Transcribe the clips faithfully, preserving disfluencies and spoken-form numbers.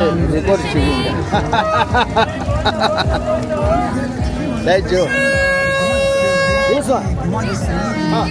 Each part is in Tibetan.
རེ་ཀོར་བྱེད་ཀྱི་ཡིན། ལས་ཇོ། ཡེ་སོ། ཨ།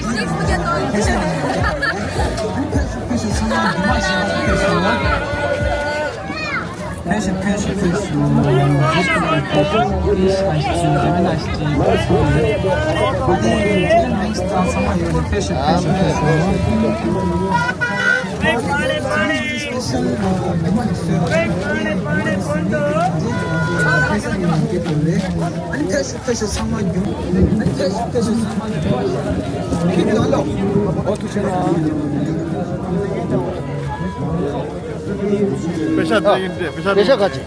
པེ་ཤ་དེ་ཡིན་ཏེ། པེ་ཤ་དེ། པེ་ཤ་ག་ཅི།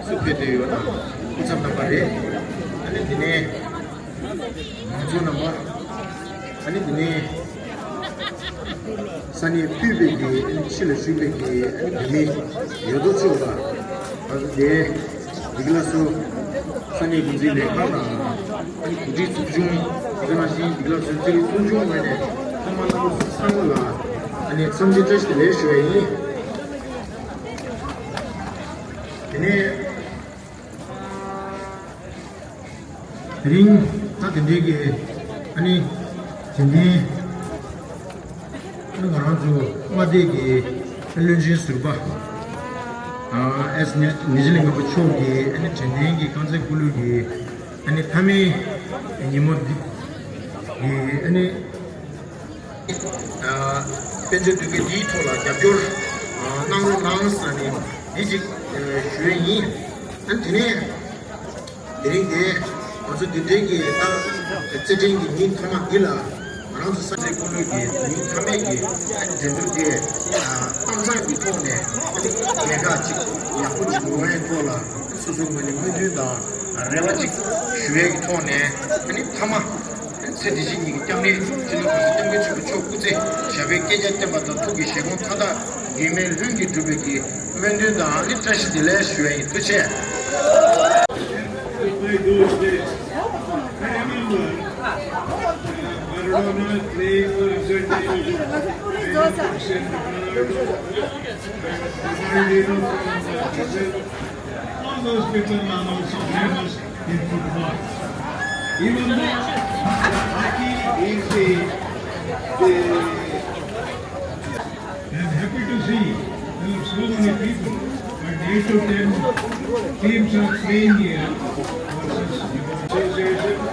སུ་ཕེབས་བསྡད་ཡོད་དང་སྐུ་ཚབ་རྣམ་པ་རེད། ཨ་ནི་དེ་ནས་མང་ཚོགས་རྣམ་པ། ཨ་ནི་དེ་ནས་ས་གནས་ཕུད་པའི་གི་ཨ་ནི་ཕྱི་ལ་བཞུགས་པའི་གི་ཨ་ནི་བོད་མི་ཡོད་དོ་ཅོག་ལ། ཨ་ནི་དེ་འདི་ག་ལ་སོ་ས་གནས་འགོ་འཛིན་ལས་ཁང་དང་ཨ་ནི་གོ་སྒྲིག་ཚོགས་ཆུང་། དེ་ག་ནང་བཞིན་འདི་ག་ལ་སོ་སྤྱི་བའི་ཚོགས་ཆུང་ངོས་ནས་ཚང་མ་ལ་ཚང་མ་ལ་ཨ་ནི་འཚམས་འདྲི་བཀྲ་ཤིས་བདེ་ལེགས་ཞུ་བ་ཡིན། དེ་ནས། དེ་རིང་ད་དེ་འདྲའི་གི་ཨ་ནི་དྲན་རྟེན་ཨ་ནི་ང་རང་ཚོ་མངའ་སྡེ་གི་བློན་ཆེན་ཟུར་པ་ཨ་ཨེས་ཉི་ཉི་ཤུ་ལས་སྔ་པ་མཆོག་གི་ཨ་ནི་དྲན་རྟེན་གྱི་རྐང་རྩེད་སྤོ་ལོ་གི་ཨ་ནི་མཐའ་མའི་ཉིན་མོ་འདི་གི་ཨ་ནི། དཔེ་མཛོད་འདི་གའི་འདིའི་ཐོག་ལ་རྒྱབ་སྐྱོར་གནང་རོགས་གནང་ཟེར་ནས་འདི་ཞིག་ཞུ་ཡས་ཡིན། ཨ་དེ་ནས་དེ་རིང་དེ་ང་ཚོ་འདི་འདྲའི་གི་ད་རྩེད་འགྲན་གྱི་ཉིན་མཐའ་མ་འདི་ལ་ང་རང་ཚོ་ས་ཆའི་སྐུ་ལུས་ཀྱི་ཉིན་མཐའ་མའི་གི་འགྲན་བསྡུར་དེ་གཏམ་བཟང་གི་ཐོག་ནས་རྒྱལ་ཁ་ཅིག་ཡག་པོ་ཅིག་ཡོང་བའི་ཐོག་ལ་སོ་སོའི་ངོས་ནས་སྨོན་འདུན་དང་རེ་བ་ཅིག་ཞུ་ཡས་ཀྱི་ཐོག་ནས་ཨ་ནི་མཐའ་མ། ཚེ་འདི་ཕྱི་གཉིས་ཀྱི་སྐྱབས་གནས་སྤྱི་ནོར་གོང་ས་སྐྱབས་མགོན་ཆེན་པོ་མཆོག་སྐུ་ཚེ་ཞབས་པད་བསྐལ་བརྒྱར་བརྟན་པ་དང་ཐུགས་ཀྱི་བཞེད་དགོངས་མཐའ་དག་འགལ་མེད་ལྷུན་གྱིས་འགྲུབ་པའི་གི་སྨོན་འདུན་དང་ཨ་ནི་བཀྲ་ཤིས་བདེ་ལེགས་ཞུ་བ་ཡིན། ཐུགས་རྗེ་ཆེ། Those days, I remember Maradona playing for Argentina. All those people are also famous in football. Even though the hockey is the, the I'm happy to see there are so many people, but eight to ten teams are playing here versus Association and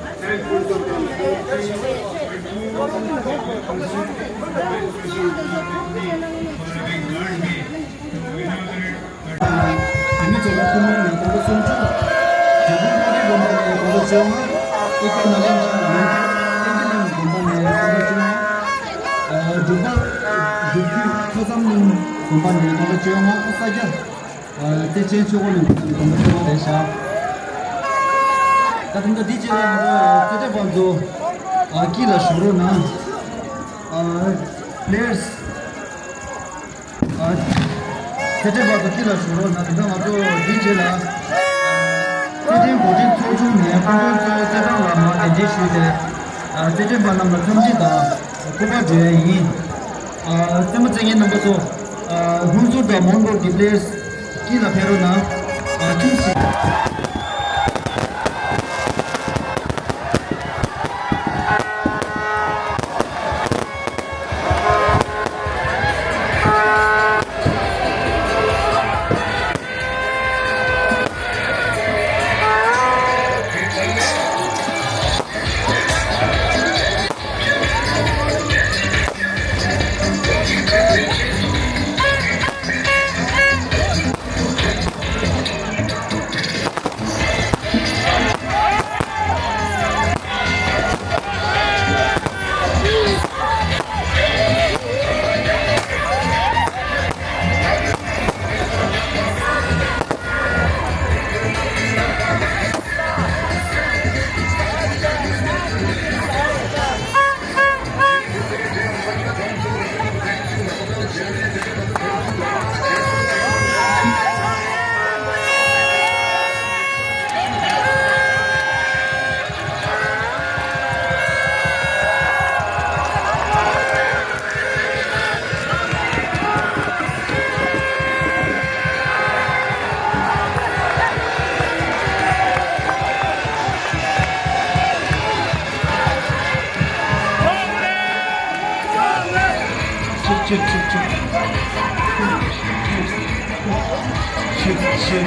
I'm thankful to the coach, but more than that, I appreciate the president for having called me to inaugurate. ཨ་ནི་ཚོ་ལ་ཐུན་མོང་ནས་དགོངས་པ་སུམ་ཅུ། དེ་མིན་ཀོ་ཀི་དགོན་པ་ནས་དགོངས་པ་བཅོ་ལྔ། ཨི་ཀ་ནཱ་ལེནྡྲ་ལུང་པ་བསྟན་འཛིན་གླིང་དགོན་པ་ནས་དགོངས་པ་བཅོ་ལྔ། ཨ་འབྲུག་པ་འབྲུག་རྒྱུད་ཐོས་བསམ་གླིང་དགོན་པ་ནས་དགོངས་པ་བཅོ་ལྔ། ཨ་ས་སྐྱ་ཨ་བདེ་ཆེན་ཆོས་འཁོར་གླིང་དགོན་པ་ནས་དགོངས་པ་བཅོ་ལྔ་རེད་ཤག་ད་དེ་འདྲ་འདི་རྗེས་ལ་ང་ཚོ་རྩེད་འགྲན་པ་ཚོ་ཨ་དཀྱིལ་ལ་བཞུགས་རོགས་གནང་། ཨ་པླེ་ཡར་སི། ཨ་རྩེད་འགྲན་པ་ཚོ་དཀྱིལ་ལ་བཞུགས་རོགས་གནང་། དེ་ཚོ་ང་ཚོ་འདིའི་རྗེས་ལ་རྩེད་འགྲན་འགོ་འདྲེན་ཚོགས་ཆུང་ནས་སྐུ་མགྲོན་གཙོས་རྩེད་ཐང་ལ་མར་གདན་འདྲེན་ཞུས་ཏེ། ཨ་རྩེད་འགྲན་པ་རྣམས་ལ་འཚམས་འདྲི་དང་སྐུ་པར་སྤྲོད་ཡ་ཡིན། ཨ་རྩེད་མོ་རྩེད་མཁན་རྣམ་པ་ཚོ། ཨ་ཧུན་སུར་དང་མོན་གྷོལ་གྱི་པླེ་ཡར་སི་དཀྱིལ་ལ་ཕེབས་རོགས་གནང་། ཨ་ཐུགས་རྗེ་ཆེ།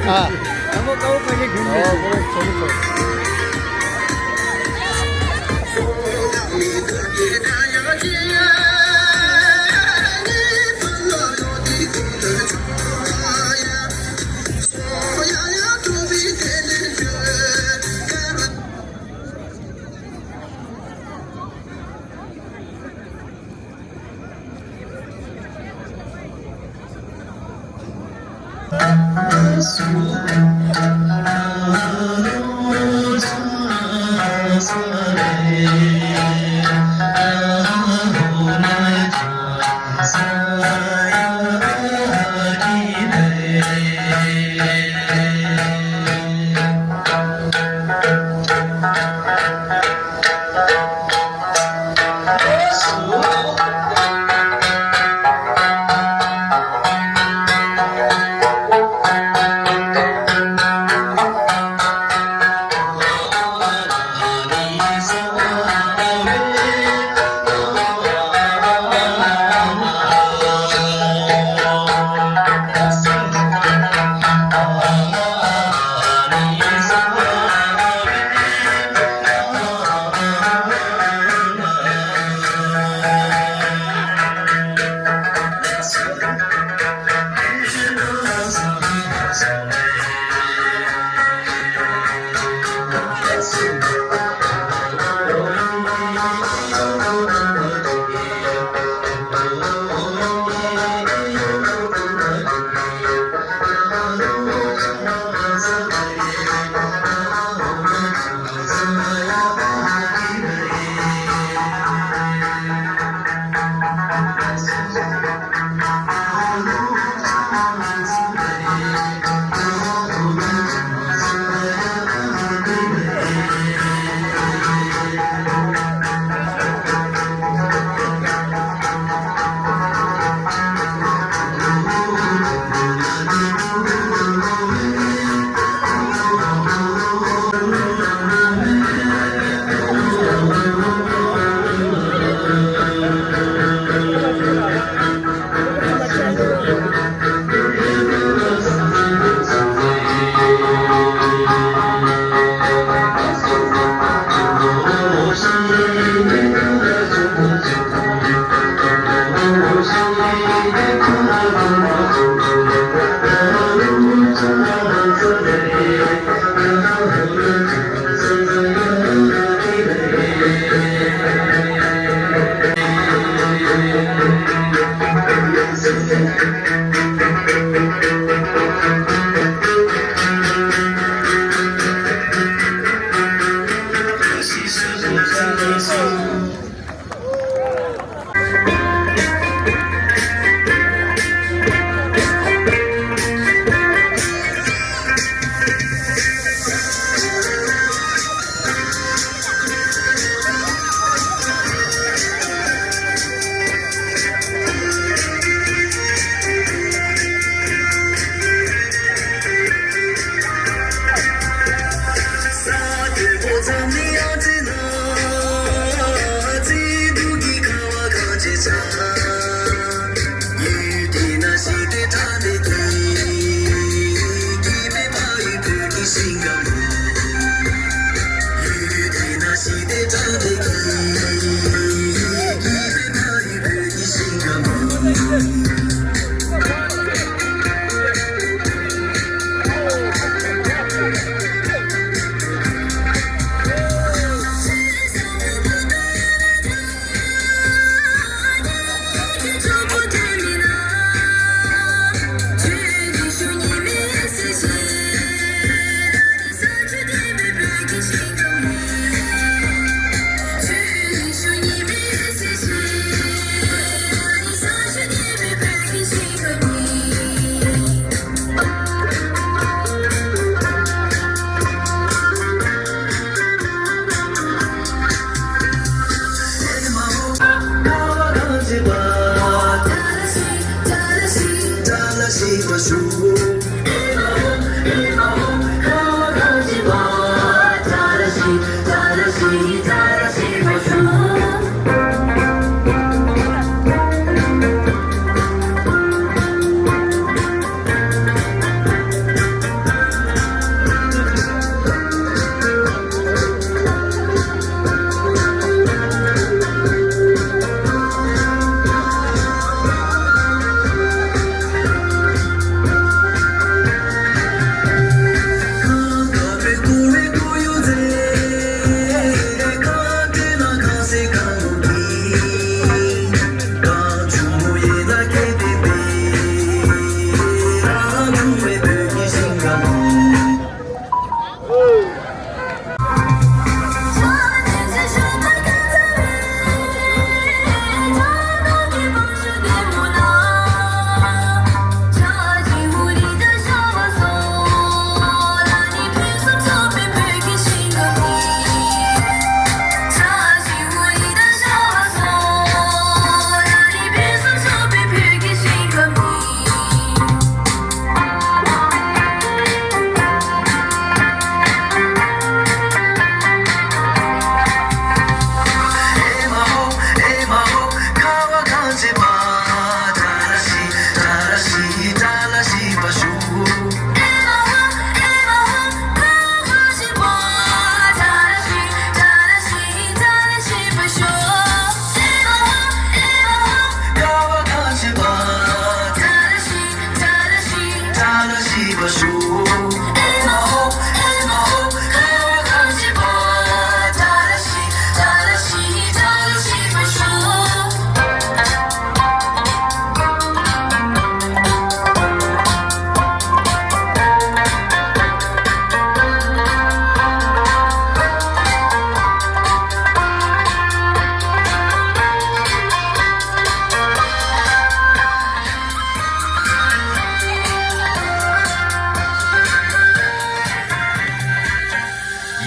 ཨ། ཨ་མོ་ཀའོ་ཀ་ཡེ་གུན་ཨོ་ཀོ་ཆོ་ཆོ།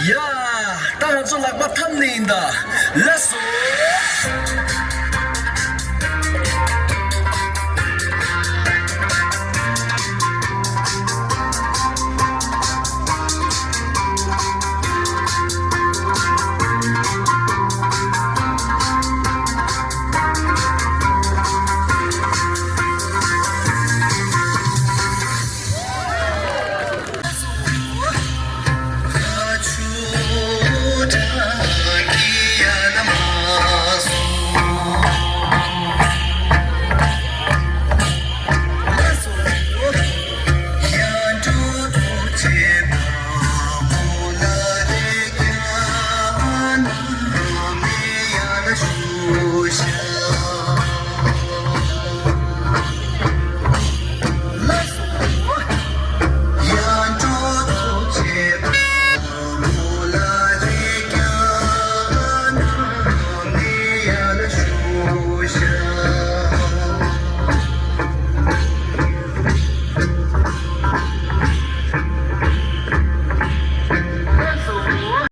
ཡ། ད་ང་ཚོ་ལག་པ་འཐམ་ནས་ཡིན་ད། ལགས་སོ།